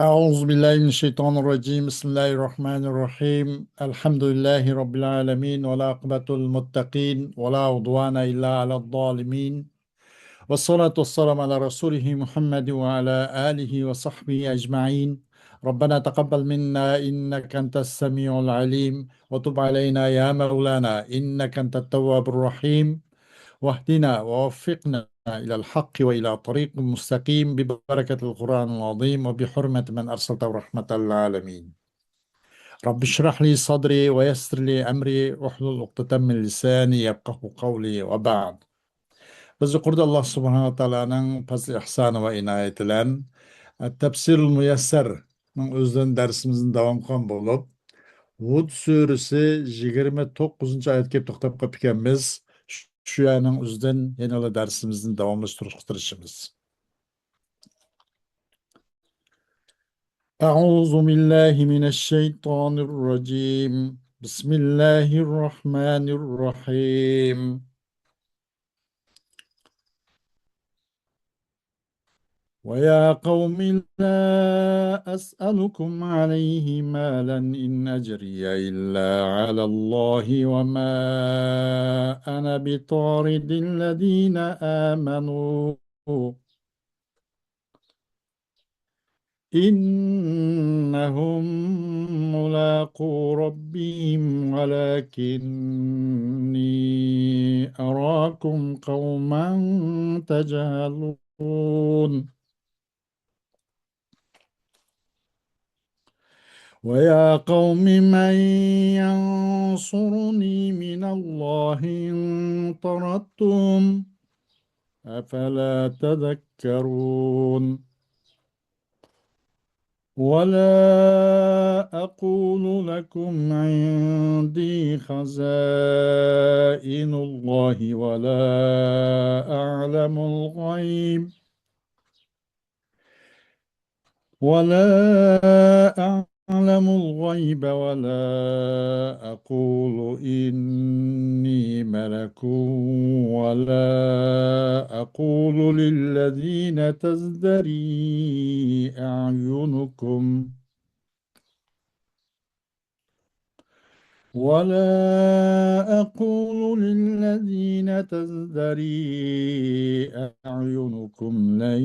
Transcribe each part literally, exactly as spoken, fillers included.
أعوذ بالله من الشيطان الرجيم. بسم الله الرحمن الرحيم. الحمد لله رب العالمين، والعاقبة للمتقين، ولا عدوان إلا على الظالمين. والصلاة والسلام على رسوله محمد وعلى آله وصحبه أجمعين. ربنا تقبل منا إنك أنت السميع العليم، وتب علينا يا مولانا إنك أنت التواب الرحيم. واهدنا ووفقنا إلى الحق وإلى طريق مستقيم ببركة القرآن العظيم وبحرمة من أرسلته رحمة للعالمين. رب اشرح لي صدري ويسر لي أمري واحلل عقدة من لساني يفقهوا قولي وبعد. بىز يۇقىرىدا ئاللا سۇبھانەھۇ ۋە تائالانىڭ پەزلى ئىھسانى ۋە ئىنايىتى بىلەن تەپسىرۇل مۇيەسسەرنىڭ ئۆزىدىن دەرسىمىزنى داۋام قىلغان بولۇپ، ھۇد سۈرىسى يىگىرمە توققۇزىنچى ئايەتكە كېلىپ توختاپ قاپتىكەنمىز. شۇ يەرنىڭ ئۆزىدىن يەنىلا دەرسىمىزنى داۋاملاشتۇرۇشقا تىرىشىمىز. أعوذ بالله من الشيطان الرجيم. بسم الله الرحمن الرحيم. ويا قوم لا أسألكم عليه مالا إن أجري إلا على الله وما أنا بطارد الذين آمنوا إنهم ملاقو ربهم ولكني أراكم قوما تجهلون. ويا قوم من ينصرني من الله إن طردتهم أفلا تذكرون. ولا أقول لكم عندي خزائن الله ولا أعلم الغيب ولا أعلم الغيب ولا أقول إني ملك ولا أقول للذين تزدري أعينكم ولا أقول للذين تزدري أعينكم لن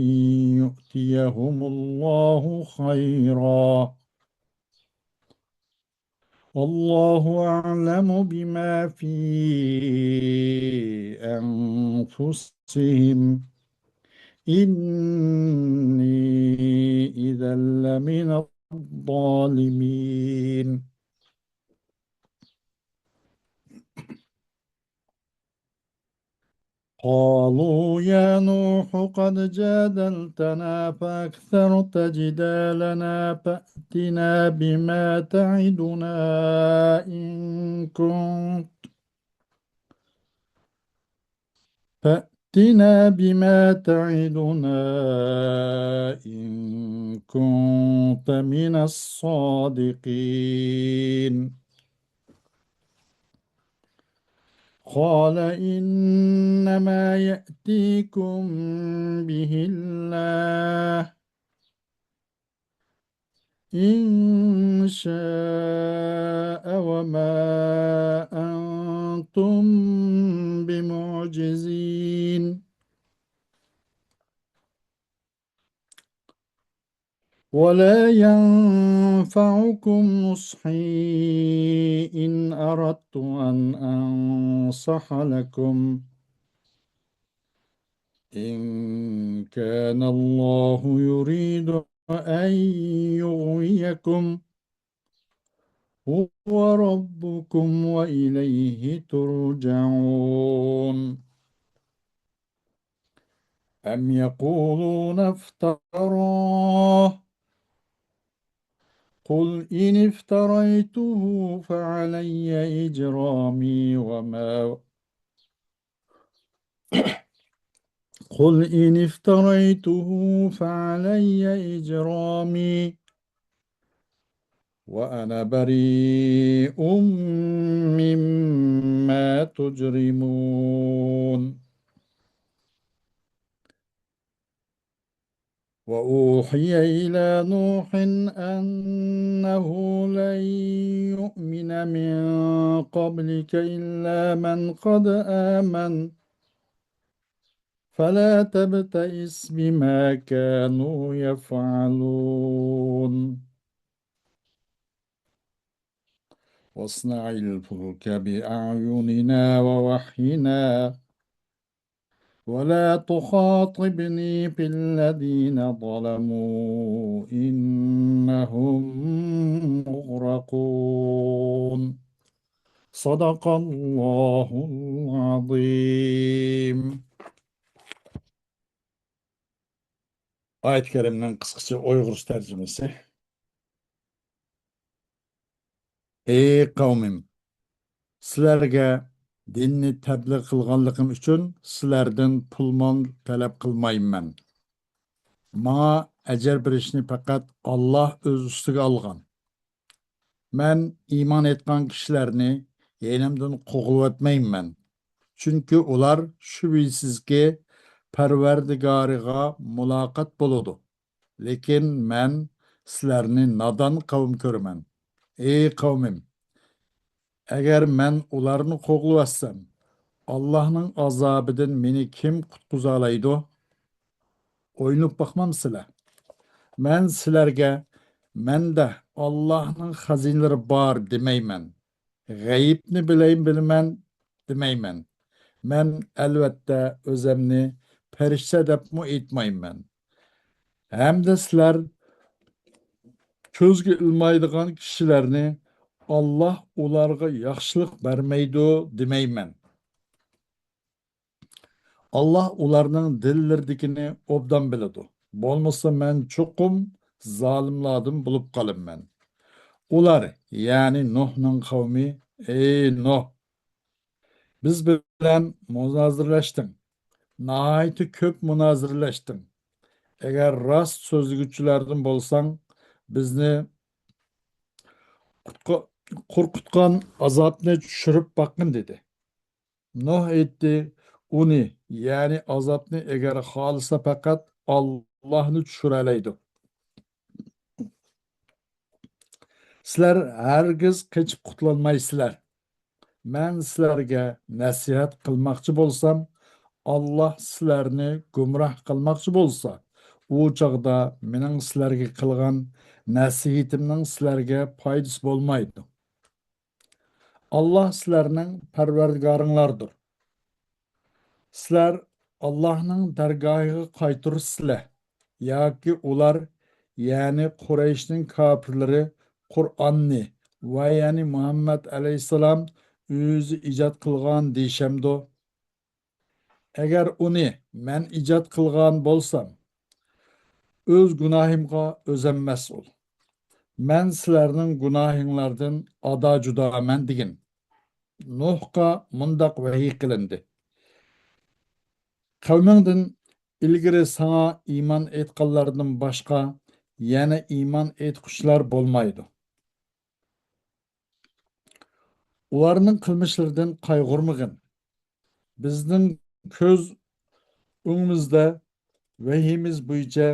يؤتيهم الله خيرا والله أعلم بما في أنفسهم إني إذا لمن الظالمين. قالوا يا نوح قد جادلتنا فأكثرت جدالنا فأتنا بما تعدنا إن كنت فأتنا بما تعدنا إن كنت من الصادقين. قال إنما يأتيكم به الله إن شاء وما أنتم بمعجزين. ولا ينفعكم نصحي إن أردت أن أنصح لكم إن كان الله يريد أن يغويكم هو ربكم وإليه ترجعون. أم يقولون افتراه قل إن افتريته فعلي إجرامي وما قل إن افتريته فعلي إجرامي وأنا بريء مما تجرمون. وأوحي إلى نوح أنه لن يؤمن من قبلك إلا من قد آمن فلا تبتئس بما كانوا يفعلون. واصنع الفلك بأعيننا ووحينا ولا تخاطبني في الذين ظلموا إنهم مغرقون. صدق الله العظيم. ئايەت كەرىمنىڭ قىسقىچە ئۇيغۇرچە تەرجىمىسى. ئەي قەۋمىم، سىلەرگە دىننى تەبلىغ قىلغانلىقىم ئۈچۈن سىلەردىن پۇل-مال تەلەپ قىلمايمەن. ماڭا ئەجىر بېرىشنى پەقەت ئاللاھ ئۆز ئۈستىگە ئالغان. مەن ئىمان ئېيتقان كىشىلەرنى يېنىمدىن قوغلىۋەتمەيمەن. چۈنكى ئۇلار شۈبھىسىزكى پەرۋەردىگارىغا مۇلاقات بولىدۇ. لېكىن مەن سىلەرنى نادان قەۋم كۆرىمەن. ئەي قەۋمىم! ئەگەر مەن ئۇلارنى قوغلىۋەتسەم، ئاللاھنىڭ ئازابىدىن مېنى كىم قۇتقۇزالايدۇ؟ ئويلىنىپ باقمامسىلەر؟ مەن سىلەرگە، مەندە ئاللاھنىڭ خەزىنىلىرى بار دېمەيمەن. غەيىبنى بىلەي، بىلىمەن دېمەيمەن. مەن ئەلۋەتتە ئۆزەمنى پەرىشتە دەپمۇ ئېيتمايمەن. ھەمدە سىلەر كۆزگە ئىلمايدىغان كىشىلەرنى ئاللاھ ئۇلارغا ياخشىلىق بەرمەيدۇ دېمەيمەن. ئاللاھ ئۇلارنىڭ دىللىرىدىكىنى ئوبدان بىلىدۇ. بولمىسا مەن چوقۇم زالىملاردىن بولۇپ قالىمەن. ئۇلار، يەنى نۇھنىڭ قەۋمى، ئەي نۇھ! بىز بىلەن مۇنازىرىلەشتىڭ. ناھايىتى كۆپ مۇنازىرىلەشتىڭ. ئەگەر راست سۆزلىگۈچىلەردىن بولساڭ، بىزنى قۇتقا-، قورقۇتقان ئازابنى چۈشۈرۈپ باققىن، دېدى. نۇھ ئېيتتى، ئۇنى، يەنى ئازابنى ئەگەر خالىسا پەقەت ئاللاھنى چۈشۈرەلەيدۇ. سىلەر ھەرگىز قېچىپ قۇتۇلالمايسىلەر. مەن سىلەرگە نەسىھەت قىلماقچى بولسام، ئاللاھ سىلەرنى گۇمراھ قىلماقچى بولسا، ئۇ چاغدا مېنىڭ سىلەرگە قىلغان نەسىھىتىمنىڭ سىلەرگە پايدىسى بولمايدۇ. ئاللاھ سىلەرنىڭ پەرۋەردىگارىڭلاردۇر. سىلەر ئاللاھنىڭ دەرگاھىغا قايتۇرسىلەر ياكى ئۇلار، يەنى قۇرەيشنىڭ كاپىرلىرى قۇرئاننى ۋە يەنى مۇھەممەد ئەلەيھىسسالام ئۆزى ئىجاد قىلغان دېيىشەمدۇ؟ ئەگەر ئۇنى مەن ئىجاد قىلغان بولسام، ئۆز گۇناھىمغا ئۆزەم مەسئۇل. مەن سىلەرنىڭ گۇناھىڭلاردىن ئادا-جۇدامەن، دېگىن. نۇھقا مۇنداق ۋەھىي قىلىندى: قەۋمىڭدىن ئىلگىرى ساڭا ئىمان ئېيتقانلاردىن باشقا يەنە ئىمان ئېيتقۇچىلار بولمايدۇ. ئۇلارنىڭ قىلمىشلىرىدىن قايغۇرمىغىن. بىزنىڭ كۆز ئۆڭىمىزدە ۋەھىيىمىز بويىچە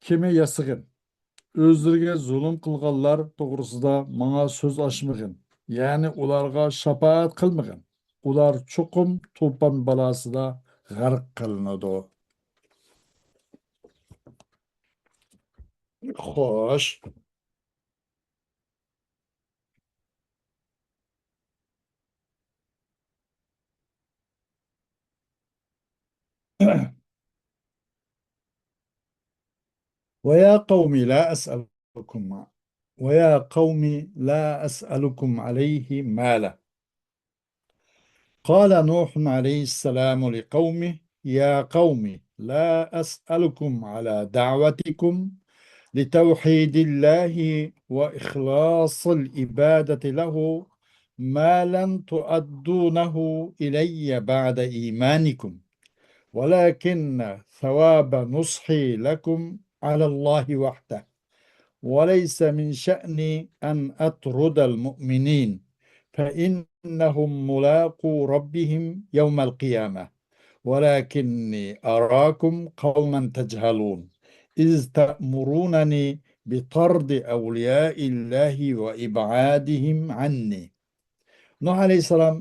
كېمە ياسىغىن. ئۆزلىرىگە زۇلۇم قىلغانلار توغرىسىدا ماڭا سۆز ئاچمىغىن، يەنى ئۇلارغا شاپائەت قىلمىغىن. ئۇلار چوقۇم توپان بالاسىدا غەرق قىلىنىدۇ. خوش. ويا قوم لا أسألكم، ويا قوم لا أسألكم عليه مالا. قال نوح عليه السلام لقومه: يا قوم لا أسألكم على دعوتكم لتوحيد الله وإخلاص العبادة له مالا تؤدونه إلي بعد إيمانكم، ولكن ثواب نصحي لكم على الله وحده، وليس من شأني أن أطرد المؤمنين، فإنهم ملاقو ربهم يوم القيامة، ولكني أراكم قوما تجهلون إذ تأمرونني بطرد أولياء الله وإبعادهم عني. نۇھ ئەلەيھىسسالام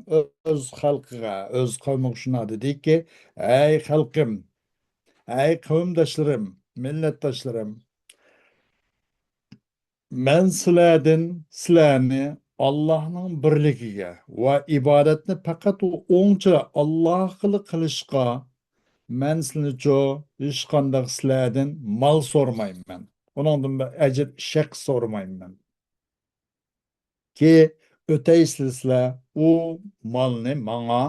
ئۆز خەلقىگە، ئۆز قەۋمىگە شۇنداق دېدىكى، ئەي خەلقىم، ئەي قەۋمداشلىرىم، مىللەتداشلىرىم، مەن سىلەردىن، سىلەرنى ئاللاھنىڭ بىرلىكىگە ۋە ئىبادەتنى پەقەت ئۇ ئوڭچە ئاللاھقىلا قىلىشقا، مەن سىلىنىچۇ ھېچقانداق سىلەردىن مال سورىمايمەن. ئۇنىڭدىن بىر ئەجىر، شەخس سورىمايمەن. كى ئۆتەيسىلەر ئۇ مالنى ماڭا،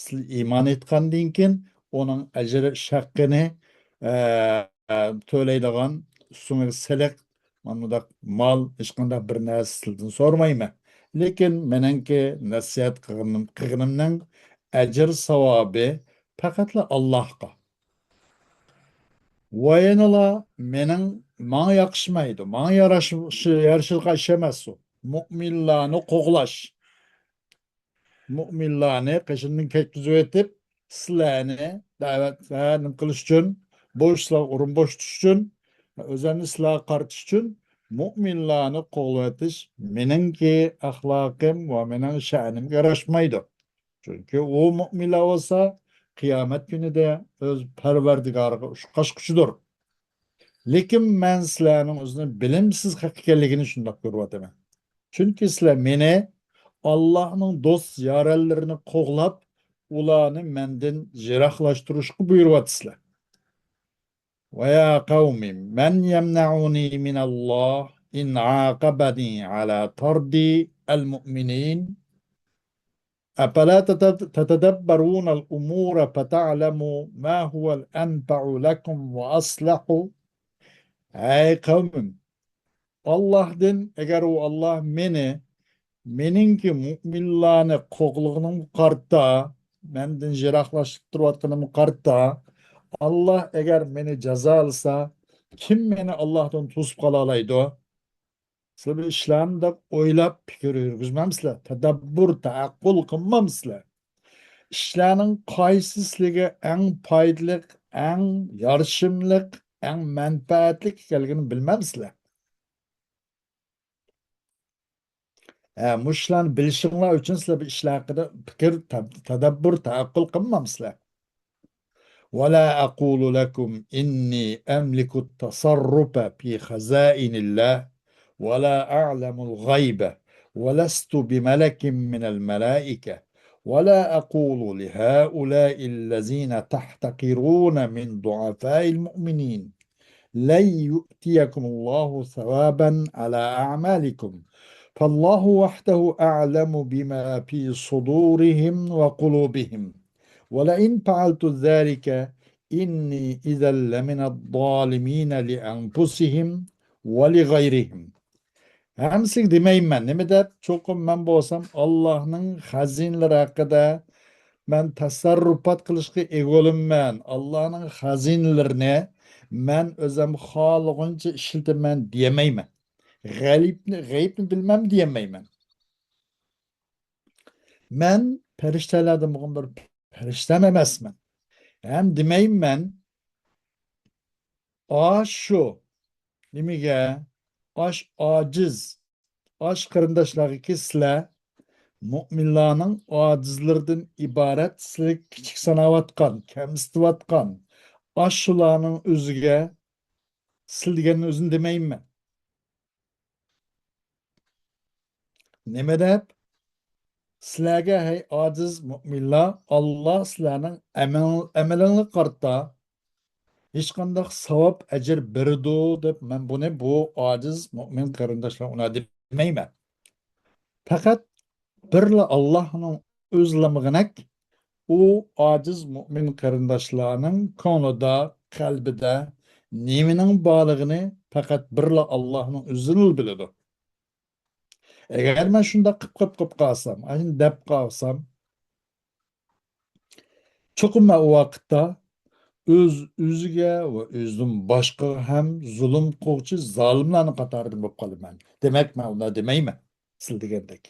سىلەر ئىمان ئېيتقاندىن كېيىن ئۇنىڭ ئەجرى، شەققىنى، ئە، تۆلەيدىغان ئۈستىڭىزگە سېلىق، مانا مۇنداق مال، ھېچقانداق بىر نەرسە سىلەردىن سورىمايمەن. لېكىن مېنىڭكى نەسىھەت قىلغىنىم، قىلغىنىمنىڭ ئەجىر ساۋابى پەقەتلا ئاللاھقا. ۋە يەنىلا مېنىڭ، ماڭا ياقىشمايدۇ، ماڭا يارىشىدىغان ئىش ئەمەس ئۇ. مۆمىنلارنى قوغلاش. مۆمىنلارنى قېشىمدىن كەتكۈزۈۋېتىپ، سىلەرنى دەۋەت، ھە، نېمە قىلىش ئۈچۈن، بوشلۇق ئورۇن بوشىتىش ئۈچۈن، ئۆزۈمنى سىلەرگە قارىتىش ئۈچۈن مۆمىنلارنى قوغلىۋېتىش مېنىڭكى ئەخلاقىم ۋە مېنىڭ شەنىمگە ياراشمايدۇ. چۈنكى ئۇ مۆمىنلەر بولسا قىيامەت كۈنىدە ئۆز پەرۋەردىگارىغا ئۇچراشقۇچىدۇر. لېكىن مەن سىلەرنىڭ ئۆزىنى بىلىمسىز خەق ئىكەنلىكىنى شۇنداق كۆرۈۋاتىمەن. چۈنكى سىلەر مېنى ئاللاھنىڭ دوست يارەنلىرىنى قوغلاپ، ئۇلارنى مەندىن يىراقلاشتۇرۇشقا بۇيرۇۋاتىسىلەر. ويا قوم من يمنعني من الله إن عاقبني على طرد المؤمنين أفلا تت- تتدبرون الأمور فتعلموا ما هو الأنفع لكم وأصلح. ئەي قەۋمىم، ئاللاھتىن، ئەگەر ئۇ ئاللاھ مېنى، مېنىڭكى مۆمىنلارنى قوغلىغىنىمغا قارىتا، مەندىن يىراقلاشتۇرۇۋاتقىنىمغا قارىتا، ئاللاھ ئەگەر مېنى جازالىسا، كىم مېنى ئاللاھتىن توسۇپ قالالايدۇ؟ سىلەر بىر ئىشلارنى دەپ ئويلاپ پىكىر يۈرگۈزمەمسىلەر؟ تەدەببۇر، تەئەققۇل قىلمامسىلەر؟ ئىشلارنىڭ قايسى سىلەرگە ئەڭ پايدىلىق، ئەڭ يارىشىملىق، ئەڭ مەنپەئەتلىك ئىكەنلىكىنى بىلمەمسىلەر؟ ھە، مۇشۇلارنى بىلىشىڭلار ئۈچۈن سىلەر بىر ئىشلار ھەققىدە پىكىر، تە-، تەدەببۇر، تەئەققۇل قىلمامسىلەر؟ ولا أقول لكم إني أملك التصرف في خزائن الله ولا أعلم الغيب ولست بملك من الملائكة ولا أقول لهؤلاء الذين تحتقرون من ضعفاء المؤمنين لن يؤتيكم الله ثوابا على أعمالكم فالله وحده أعلم بما في صدورهم وقلوبهم ولئن فعلت ذلك إني إذا لمن الظالمين لأنفسهم ولغيرهم. ھەممىسىگە دېمەيمەن، نېمە دەپ؟ چوقۇم مەن بولسام ئاللاھنىڭ خەزىنىلىرى ھەققىدە مەن تەسەررۇپات قىلىشقا ئىگە بولىمەن. ئاللاھنىڭ خەزىنىلىرىنى مەن ئۆزۈم خالىغىنىچە ئىشلىتىمەن دېيەلمەيمەن. غەيىبنى، غەيىبنى بىلمەم دېيەلمەيمەن. مەن پەرىشتەلەردىن بولغان بىر پەرىشتەم ئەمەسمەن. ھەم دېمەيمەن، ئاشۇ نېمىگە، ئاش ئاجىز، ئاش قېرىنداشلارغىكى سىلەر مۆمىنلارنىڭ ئاجىزلىرىدىن ئىبارەت سىلەرگە كىچىك ساناۋاتقان، كەمسىتىۋاتقان ئاشۇلارنىڭ ئۆزىگە سىلەر دېگەننى ئۆزۈم دېمەيمەن. نېمە دەپ؟ سىلەرگە، ھەي ئاجىز مۆمىنلار، ئاللا سىلەرنىڭ ئەمەل-، ئەمىلىڭلارغا قارىتا ھېچقانداق ساۋاب، ئەجىر بېرىدۇ دەپ مەن بۇنى بۇ ئاجىز مۆمىن قېرىنداشلار ئۇنداق دېمەيمەن. پەقەت بىرلا ئاللاھنىڭ ئۆزى بىلىدىغۇدەك، ئۇ ئاجىز مۆمىن قېرىنداشلارنىڭ كۆڭلىدە، قەلبىدە نېمىنىڭ بارلىقىنى پەقەت بىرلا ئاللاھنىڭ ئۆزىلا بىلىدۇ. ئەگەر مەن شۇنداق قىپ، قىپ، قىپ قالسام، ئاشۇنداق دەپ قالسام، چوقۇم مەن ئۇ ۋاقىتتا ئۆز-ئۆزىگە ۋە ئۆزىدىن باشقىغا ھەم زۇلۇم قىلغۇچى زالىملارنىڭ قاتارىدىن بولۇپ قالىمەن. دېمەك، مەن ئۇنداق دېمەيمەن، سىلەر دېگەندەك.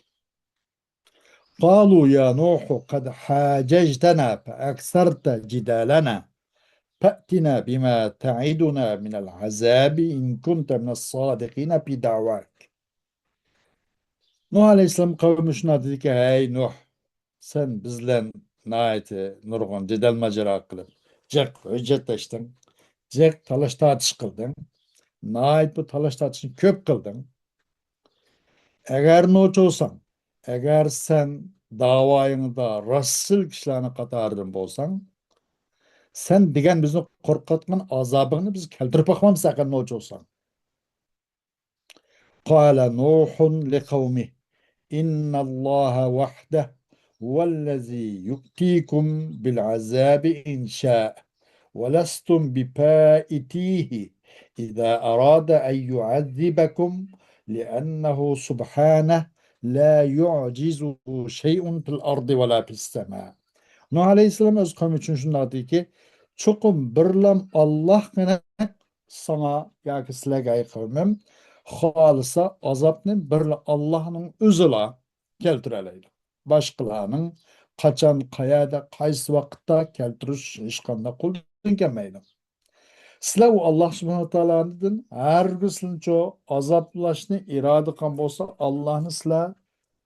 قالوا يا نوح قد حاججتنا فأكثرت جدالنا فأتنا بما تعدنا من العذاب إن كنت من الصادقين في دعواك. نوح ئەلەيھىسسالام قەۋمى شۇنداق دېدىكى، ھەي نوح، سەن بىز بىلەن ناھايىتى نۇرغۇن جېدەل ماجىرا قىلىپ، جىق ھۆججەتلەشتىڭ، جىق تالاش تارتىش قىلدىڭ، ناھايىتى بۇ تالاش تارتىشنى كۆپ قىلدىڭ. ئەگەر نوچى بولساڭ، ئەگەر سەن داۋايىڭدا راستچىل كىشىلەرنىڭ قاتارىدىن بولساڭ، سەن دېگەن بىزنى قورقۇتقان ئازابىڭنى بىز كەلتۈرۈپ باقمامىز، ئەگەر نوچى بولساڭ. قال نوح لقومه إن الله وحده هو الذي يؤتيكم بالعذاب إن شاء ولستم بفائتيه إذا أراد أن يعذبكم لأنه سبحانه لا يعجزه شيء في الأرض ولا في السماء. نوح ئەلەيھىسسالام ئۆز قەۋمى ئۈچۈن شۇنداق دېدىكى، چوقۇم بىرلام ئاللاھقىنا ساڭا ياكى سىلەرگە، ئەي قەۋمىم، خالىسا ئازابنى بىرلا ئاللاھنىڭ ئۆزىلا كەلتۈرەلەيدۇ. باشقىلارنىڭ قاچان، قەيەردە، قايسى ۋاقىتتا كەلتۈرۈش ھېچقانداق قولدىن كەلمەيدۇ. سىلەر ئۇ ئاللاھ سۇبھانەھۇ ۋە تائالادىن ھەرگىز سىلىنچۇ ئازابلاشنى ئىرادە قىلغان بولسا، ئاللاھنى سىلەر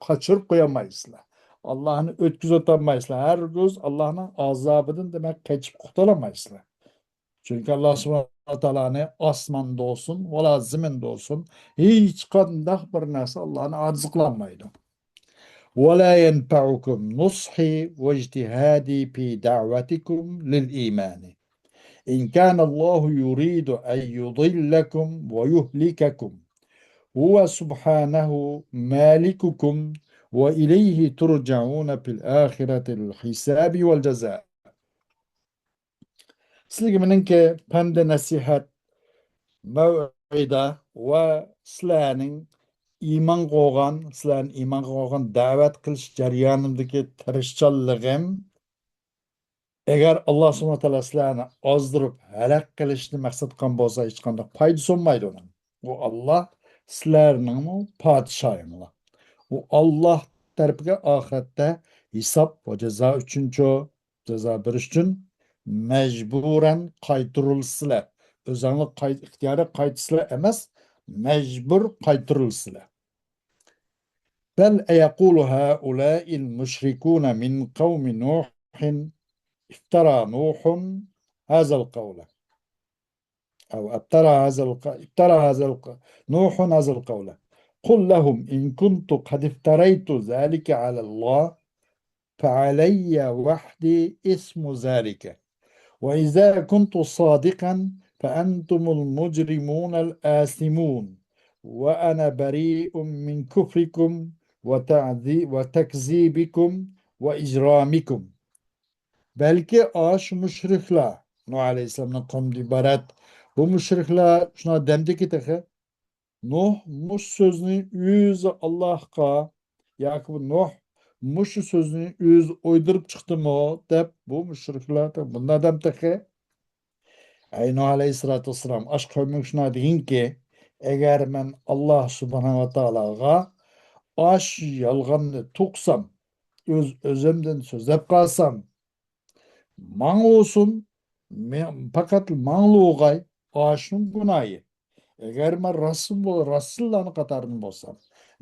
قاچۇرۇپ قويالمايسىلەر. ئاللاھنى ئۆتكۈزۈۋېتەلمەيسىلەر. ھەرگىز ئاللاھنىڭ ئازابىدىن، دېمەك، قېچىپ قۇتۇلالمايسىلەر. چۈنكى ئاللاھ سۇبھانەھۇ ۋە تائالانى ئاسماندا بولسۇن، ۋەلا زېمىندا بولسۇن، ھېچقانداق بىر نەرسە ئاللاھنى ئاجىز قىلالمايدۇ. ولا ينفعكم نصحي واجتهادي في دعوتكم للإيمان إن كان الله يريد أن يضلكم ويهلككم هو سبحانه مالككم وإليه ترجعون في الآخرة الحساب والجزاء. سىلىگە مېنىڭكى پەندى نەسىھەت، مەۋئىزە ۋە سىلەرنىڭ ئىمانغا بولغان، سىلەرنى ئىمانغا بولغان دەۋەت قىلىش جەريانىمدىكى تىرىشچانلىقىم، ئەگەر ئاللاھ سۇبھانەھۇ ۋە تائالا سىلەرنى ئازدۇرۇپ ھالاك قىلىشنى مەقسەت قىلغان بولسا، ھېچقانداق پايدىسى بولمايدۇ ئۇنىڭ. ئۇ ئاللاھ سىلەرنىڭمۇ پادىشاھىڭلار. ئۇ ئاللاھ تەرىپىگە ئاخىرەتتە ھېساب ۋە جازا ئۈچۈنچۇ، جازا بېرىش ئۈچۈن مەجبۇرەن قايتۇرۇلىسىلەر. ئۆزەڭلار قاي-، ئىختىيارىي قايتىسىلەر ئەمەس، مەجبۇر قايتۇرۇلىسىلەر. بل يقول هؤلاء المشركون من قوم نوح افترى نوح هذا القول. أو افترى هذا الق-، افترى هذا الق-، نوح هذا القول. قل لهم إن كنت قد افتريت ذلك على الله فعلي وحدي إثم ذلك. وإذا كنت صادقا فأنتم المجرمون الآثمون وأنا بريء من كفركم وتعذي-، وتكذيبكم وإجرامكم. بەلكى ئاشۇ مۇشرىكلار، نۇھ ئەلەيھىسسالامنىڭ قەۋمىدىن ئىبارەت بۇ مۇشرىكلار شۇنداق دەمدىكى تېخى، نۇھ مۇشۇ سۆزنى ئۆزى ئاللاھقا ياكى بۇ نۇھ مۇشۇ سۆزنى ئۆزى ئويدۇرۇپ چىقتىمۇ دەپ، بۇ مۇشرىكلار بۇنداق دەم تېخى. ئەي نۇھ ئەلەيھىسسالاتۇ ۋەسسالام، ئاش قەۋمىگە شۇنداق دېگىنكى، ئەگەر مەن ئاللاھ سۇبھانەھۇ ۋە تائالاغا ئاش يالغاننى توقۇسام، ئۆز ئۆزۈمدىن سۆزلەپ قالسام، ماڭا بولسۇن، مەن، پەقەت ماڭىلا بولغاي ئاشۇنىڭ گۇناھى. ئەگەر مەن رەسۇل بول-، رەسۇللارنىڭ قاتارىدىن بولسام،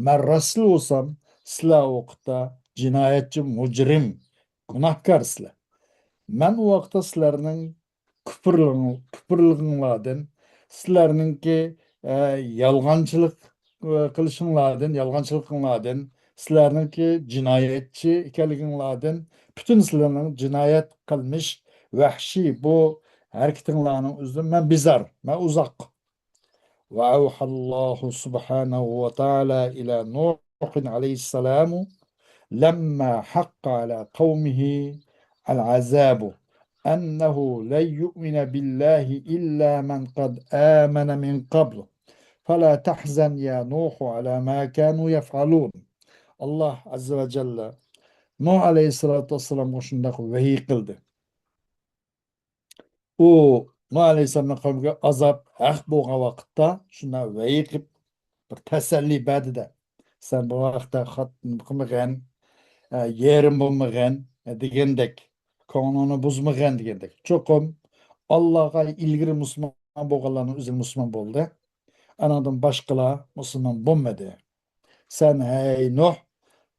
مەن رەسۇل بولسام، سىلەر ئۇ ۋاقىتتا جىنايەتچى، مۇجرىم، گۇناھكارسىلەر. مەن ئۇ ۋاقىتتا سىلەرنىڭ كۇپۇرلۇقۇڭ-، كۇپۇرلۇقۇڭلاردىن، سىلەرنىڭكى، ئە، يالغانچىلىق، ئە، قىلىشىڭلاردىن، يالغانچىلىقىڭلاردىن، سىلەرنىڭكى جىنايەتچى ئىكەنلىكىڭلاردىن، پۈتۈن سىلەرنىڭ جىنايەت قىلمىش، ۋەھشىي بۇ ھەرىكىتىڭلارنىڭ ئۆزىدىن مەن بىزار، مەن ئۇزاق. وأوحى الله سبحانه وتعالى إلى نوح عليه السلام لما حق على قومه العذاب أنه لن يؤمن بالله إلا من قد آمن من قبل فلا تحزن يا نوح على ما كانوا يفعلون. ئاللاھ ئەززە ۋە جەللە نۇھ ئەلەيھىسسالاتۇ ۋەسسالامغا شۇنداق ۋەھىي قىلدى. ئۇ نۇھ ئەلەيھىسسالامنىڭ قەۋمىگە ئازاب ھەق بولغان ۋاقىتتا شۇنداق ۋەھىي قىلىپ، بىر تەسەللى بەردى-دە، سەن بۇ ھەقتە خات-، نېمە قىلمىغىن، ئە، يېرىم بولمىغىن، ئە، دېگەندەك، كۆڭلۈڭنى بۇزمىغىن دېگەندەك. چوقۇم ئاللاغا ئىلگىرى مۇسۇلمان بولغانلارنىڭ ئۆزى مۇسۇلمان بولدى. ئانىڭدىن باشقىلار مۇسۇلمان بولمىدى. سەن، ھەي نۇھ،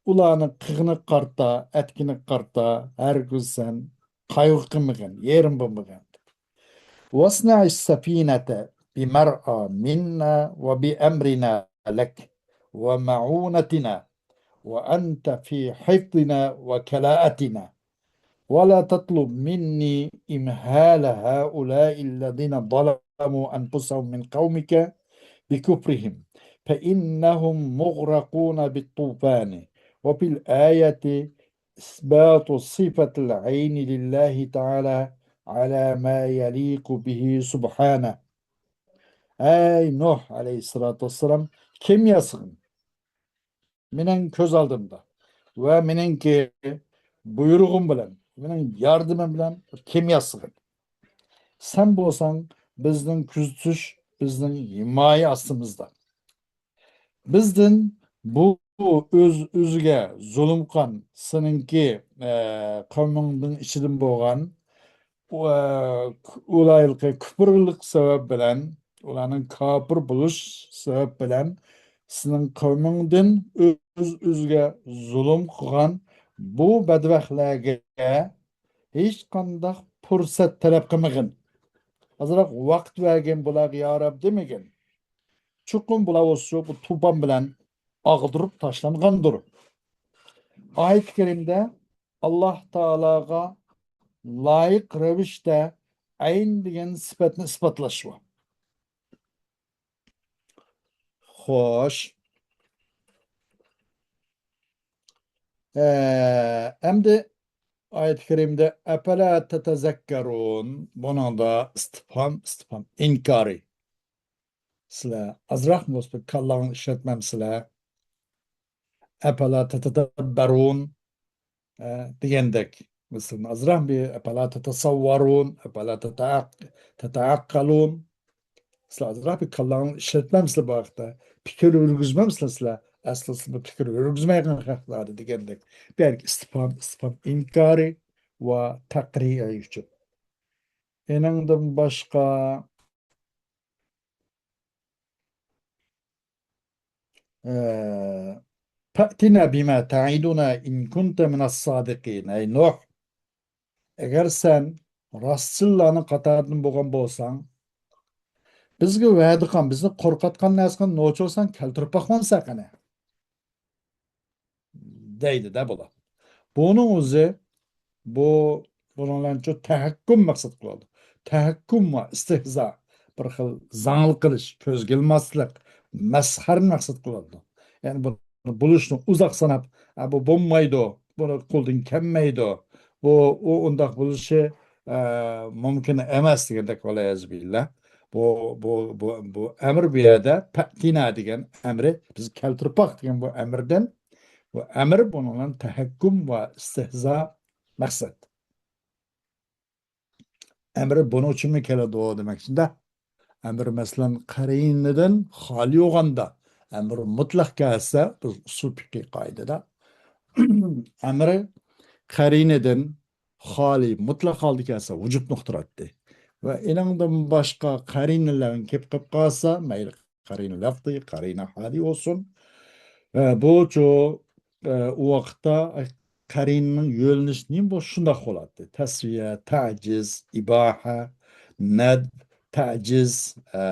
ئۇلارنىڭ قىلغىنىغا قارىتا، ئەتكىنىگە قارىتا، ھەرگىز سەن قايغۇ قىلمىغىن، يېرىم بولمىغىن. واصنع السفينة بمرعى منا وبأمرنا لك ومعونتنا وأنت في حفظنا وكلاءتنا ولا تطلب مني إمهال هؤلاء الذين ظلموا أنفسهم من قومك بكفرهم فإنهم مغرقون بالطوفان. وفي الآية إثبات صفة العين لله تعالى على ما يليق به سبحانه. ئەي نۇھ ئەلەيھىسسالاتۇ ۋەسسالام، كېمە ياسىغىن مېنىڭ كۆز ئالدىمدا ۋە مېنىڭكى بۇيرۇغۇم بىلەن، مېنىڭ ياردىمىم بىلەن كېمە ياسىغىن. سەن بولساڭ بىزنىڭ كۆزىتىش، بىزنىڭ ھىمايە ئاستىمىزدا. بىزدىن بۇ ئۆز-ئۆزىگە زۇلۇم قىلغان سېنىڭكى، ئە، قەۋمىڭنىڭ ئىچىدىن بولغان، ئە، ئۇلارنىڭ كۇپۇرلۇق سەۋەب بىلەن، ئۇلارنىڭ كاپىر بولۇش سەۋەب بىلەن سېنىڭ قەۋمىڭدىن ئۆز-ئۆزىگە زۇلۇم قىلغان بۇ بەدبەختلەرگە ھېچقانداق پۇرسەت تەلەپ قىلمىغىن. ئازراق ۋاقىت بەرگىن بۇلارغا، يا رەب، دېمىگىن. چوقۇم بۇلار بولسا بۇ توپان بىلەن ئاغدۇرۇپ تاشلانغاندۇر. ئايەت كەرىمدە ئاللاھ تائالاغا لايىق رەۋىشتە ئەين دېگەن سۈپەتنى ئىسپاتلاش بار. خوش. ئە، ئەمدى ئايەت كەرىمدە «ئەپەلا تەتەزەككەرۇن»، بۇنىڭدا ئىستىپھام، ئىستىپھام ئىنكارى. سىلەر ئازراق بولسا كاللاڭلارنى ئىشلەتمەمسىلەر؟ «ئەپەلا تەتەدەببەرۇن»، ئە، دېگەندەك. مىسالنى ئازراق بىر «ئەپەلا تەتەسەۋۋەرۇن»، «ئەپەلا تەتەئەق-، تەتەئەققەلۇن»، سىلەر ئازراق بىر كاللاڭلارنى ئىشلەتمەمسىلەر بۇ ھەقتە؟ پىكىر يۈرگۈزمەمسىلەر سىلەر؟ ئەسلى سىلەر پىكىر يۈرگۈزمەيدىغان خەقلەر دېگەندەك. بۇ يەردىكى ئىستىپھام، ئىستىپھام ئىنكارى ۋە تەقرىرى ئۈچۈن. ئېنىڭدىن باشقا، ئە، «فەئتىنا بىما تەئىدۇنا ئىن كۇنتە مىنەس سادىقىن». ئەي نۇھ، ئەگەر سەن راستچىللارنىڭ قاتارىدىن بولغان بولساڭ، بىزگە ۋەدە قىلغان، بىزنى قورقۇتقان نەرسىگە نوچى بولساڭ، كەلتۈرۈپ باقمامسەن قېنى؟ دەيدۇ-دە بۇلار. بۇنىڭ ئۆزى، بۇ، بۇنىڭ بىلەن شۇ تەھەككۇم مەقسەت قىلىدۇ. تەھەككۇم ۋە ئىستىھزا، بىر خىل زاڭلىق قىلىش، كۆزگە ئىلماسلىق، مەسخىرىنى مەقسەت قىلىدۇ. يەنى بۇنى بولۇشنى ئۇزاق ساناپ، «ئە، بۇ بولمايدۇ، بۇنى قولدىن كەلمەيدۇ، بۇ، ئۇ ئۇنداق بولۇشى، ئە، مۇمكىن ئەمەس» دېگەندەك، ۋەلىيەزۇبىللا. بۇ، بۇ، بۇ، بۇ ئەمىر بۇ يەردە «پەئتىنا» دېگەن ئەمرى، «بىز كەلتۈرۈپ باق» دېگەن بۇ ئەمىردىن، بۇ ئەمىر بۇنىڭ بىلەن تەھەككۇم ۋە ئىستىھزا مەقسەت. ئەمىر بۇنىڭ ئۈچۈنمۇ كېلىدۇ دېمەكچىدە. ئەمىر، مەسىلەن، قەرىنىدىن خالىي بولغاندا، ئەمىر مۇتلەق كەلسە، بىز ئۇسۇل پىقھىي قائىدىدە ئەمىر قەرىنىدىن خالىي، مۇتلەق ھالدا كەلسە، ۋۇجۇبنى ئۇقتۇراتتى. ۋە ئېنىڭدىن باشقا قەرىنىلەر كېلىپ قېلىپ قالسا، مەيلى قەرىنە لەفزىي، قەرىنە ھالىي بولسۇن. ئە، بۇچۇ، ئە، ئۇ ۋاقىتتا قەرىنىنىڭ يۆنىلىشى نېمە بولسا شۇنداق بولاتتى. تەسۋىيە، تەجىز، ئىباھە، نەد، تەجىز، ئە،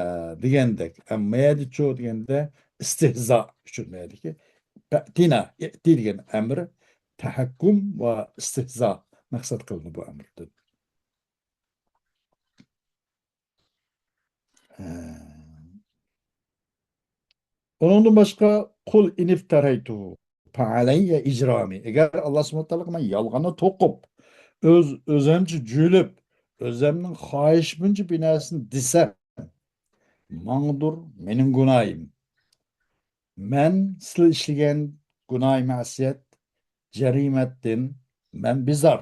دېگەندەك. ئەمما يەردىچۇ دېگەندە ئىستىھزا ئۈچۈن يەردىكى پەتىنا، ئىئتى دېگەن ئەمر تەھەككۇم ۋە ئىستىھزا مەقسەت قىلىنىدۇ بۇ ئەمردىن. ئۇنىڭدىن باشقا، «قۇل ئىنىفتەرەيتۇ فەئەلەييە ئىجرامى». ئەگەر ئاللا سۇبھانەھۇ ۋە تائالاغا مەن يالغاننى توقۇپ، ئۆز، ئۆزەمچە جۈيلۈپ، ئۆزەمنىڭ خاھىشى بويىچە بىر نەرسىنى دېسەم، ماڭىدۇر مېنىڭ گۇناھىم. مەن سىلەر ئىشلىگەن گۇناھ مەسىيەت، جەرىمەتتىن مەن بىزار.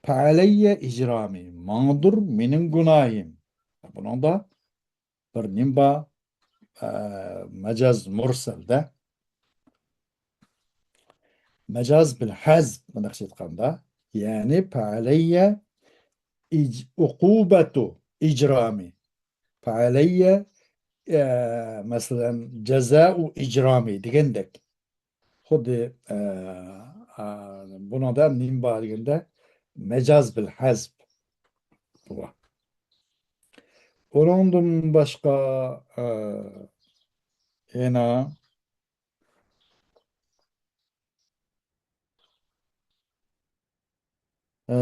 فەئەلەييە ئىجرامى، ماڭىدۇر مېنىڭ گۇناھىم. بۇنىڭدا بىر نېمە بار؟ ئە، مەجاز مۇرسەلدە. مەجاز بىل ھەزپ، مۇنداقچە ئېيتقاندا، يەنى فەئەلەييە ئىج-، ئوقۇبەتۇ ئىجرامى. فەئەلەييە، ئە، مەسىلەن، جەزائۇ ئىجرامى دېگەندەك. خۇددى، ئە، ئە، بۇنىڭدا نېمە بار دېگەندە، مەجاز بىل ھەزپ بار. ئۇنىڭدىن باشقا، ئە، يەنە ئە،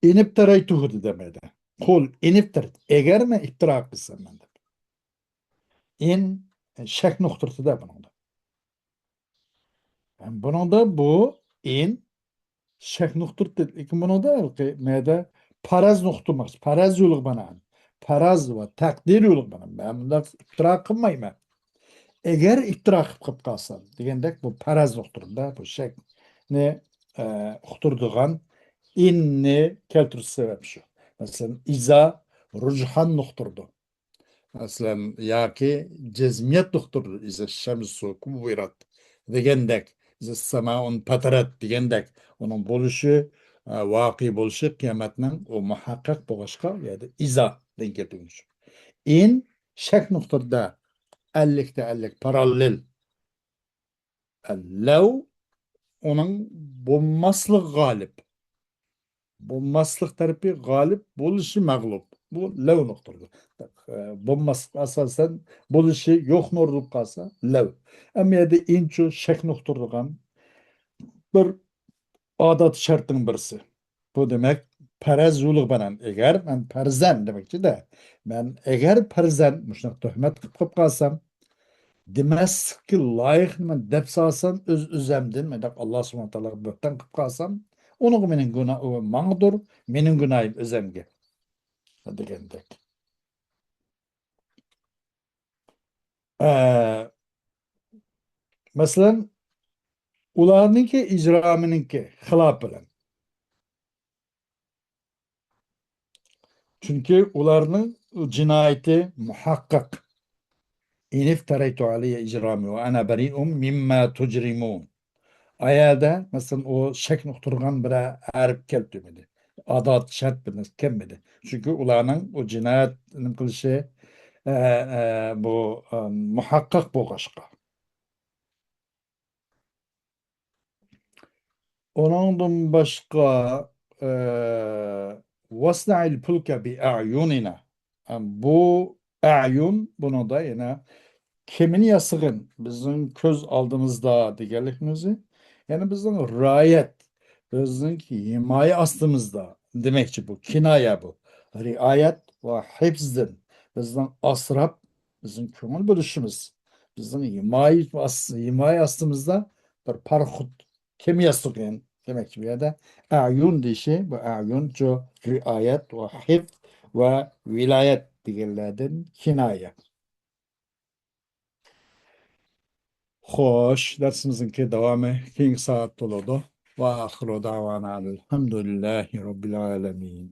ئىن ئىپتەرەيتۇھۇ دېدى مەيدە. قۇل ئىن ئىپتەرەيت. ئەگەر مەن ئىپتىرا قىلسام مەن دەپ. ئىن شەك نۇقتىسىدا بۇنىڭدا. بۇنىڭدا بۇ ئىن شەك نۇقتىسى، لېكىن بۇنىڭدا ھېلىقى مەيدە پەرەز نۇقتا، پەرەز يولىغا بانان. پەرەز ۋە تەقدىر يولىغا بانان. مەن بۇنداق ئىپتىرا قىلمايمەن. ئەگەر ئىپتىرا قىلىپ قېلىپ قالسام دېگەندەك، بۇ پەرەز نۇقتىسىدا بۇ شەكنى، ئە، ئۇقتۇرىدىغان ئىننى كەلتۈرۈش سەۋەب شۇ. مەسىلەن، ئىزا رۇجھان نۇقتىسىدۇر. مەسىلەن، ياكى جەزمىيەت نۇقتىسىدۇر. ئىزا شەمسۇ كۇۋۋىرات دېگەندەك، ئىزا سەمائۇن پەتەرەت دېگەندەك، ئۇنىڭ بولۇشى، ئە، ۋاقىئ بولۇشى قىيامەتنىڭ ئۇ مۇھەققەق بولغاچقا، ئۇ يەردە ئىزا دېگەن كەلتۈرۈلۈش. ئىن شەك نۇقتىسىدا ئەللىكتە ئەللىك پاراللېل. لەۋ ئۇنىڭ بولماسلىقى غالىب. بولماسلىق تەرىپى غالىب، بولۇشى مەغلۇپ. بۇ لەۋ نۇقتىسىدۇر. بولماسلىق ئاساسەن بولۇشى يوق نۇر بولۇپ قالسا، لەۋ. ئەمما يەردە ئىنچۇ شەك نۇقتىسىدۇرغان بىر ئادەت شەرتنىڭ بىرسى. بۇ دېمەك، پەرەز يولىغا بانان. ئەگەر مەن پەرزەن دېمەكچىدە، مەن ئەگەر پەرزەن مۇشۇنداق تۆھمەت قىلىپ قېلىپ قالسام، دېمەسلىككە لايىقنى مەن دەپ سالسام، ئۆز-ئۆزەمدىن مەنداق ئاللا سۇبھانە تائالاغا بۆھتان قىلىپ قالسام، ئۇنىڭغا مېنىڭ گۇنا-، ئۇ ماڭىدۇر، مېنىڭ گۇناھىم ئۆزەمگە دېگەندەك. ئە، مەسىلەن، ئۇلارنىڭكى ئىجرامىنىڭكى خىلاپى بىلەن. چۈنكى ئۇلارنىڭ جىنايىتى مۇھەققەق. ئىن ئىفتەرەيتۇ ئەلەييە ئىجرامى ۋە ئەنە بەرىئۇم مىمما تۇجرىمۇن. ئايەدە، مەسىلەن، ئۇ شەكنى ئۇقتۇرغان بىرەر ھەرپ كەلتۈرمىدى. ئادات شەرت بىر نەرسە كەلمىدى. چۈنكى ئۇلارنىڭ ئۇ جىنايەت نېمە قىلىشى، ئە، ئە، بۇ، ئە، مۇھەققەق بولغاچقا. ئۇنىڭدىن باشقا، ئە، ۋەسنەئىل پۇلكە بىئەيۇنىنا. ئە، بۇ ئەيۇن، بۇنىڭدا يەنە كېمىنى ياسىغىن، بىزنىڭ كۆز ئالدىمىزدا دېگەنلىكنىڭ ئۆزى، يەنى بىزنىڭ رىئايەت، بىزنىڭ ھىمايە ئاستىمىزدا دېمەكچى بۇ، كىنايە بۇ. رىئايەت ۋە ھىفزدىن، بىزنىڭ ئاسراپ، بىزنىڭ كۆڭۈل بۆلۈشىمىز، بىزنىڭ ھىمايە ئاس-، ھىمايە ئاستىمىزدا بىر پاراخوت كېمە ياسىغىن دېمەكچى بۇ يەردە. ئەيۇن دېيىشى، بۇ ئەيۇن شۇ رىئايەت ۋە ھىفز ۋە ۋىلايەت دېگەنلەردىن كىنايە. خوش، دەرسىمىزنىڭكى داۋامى كېيىنكى سائەتتە بولىدۇ. ۋە ئاخىرۇ دەۋانا ئەلھەمدۇلىللاھى رەببىل ئالەمىن.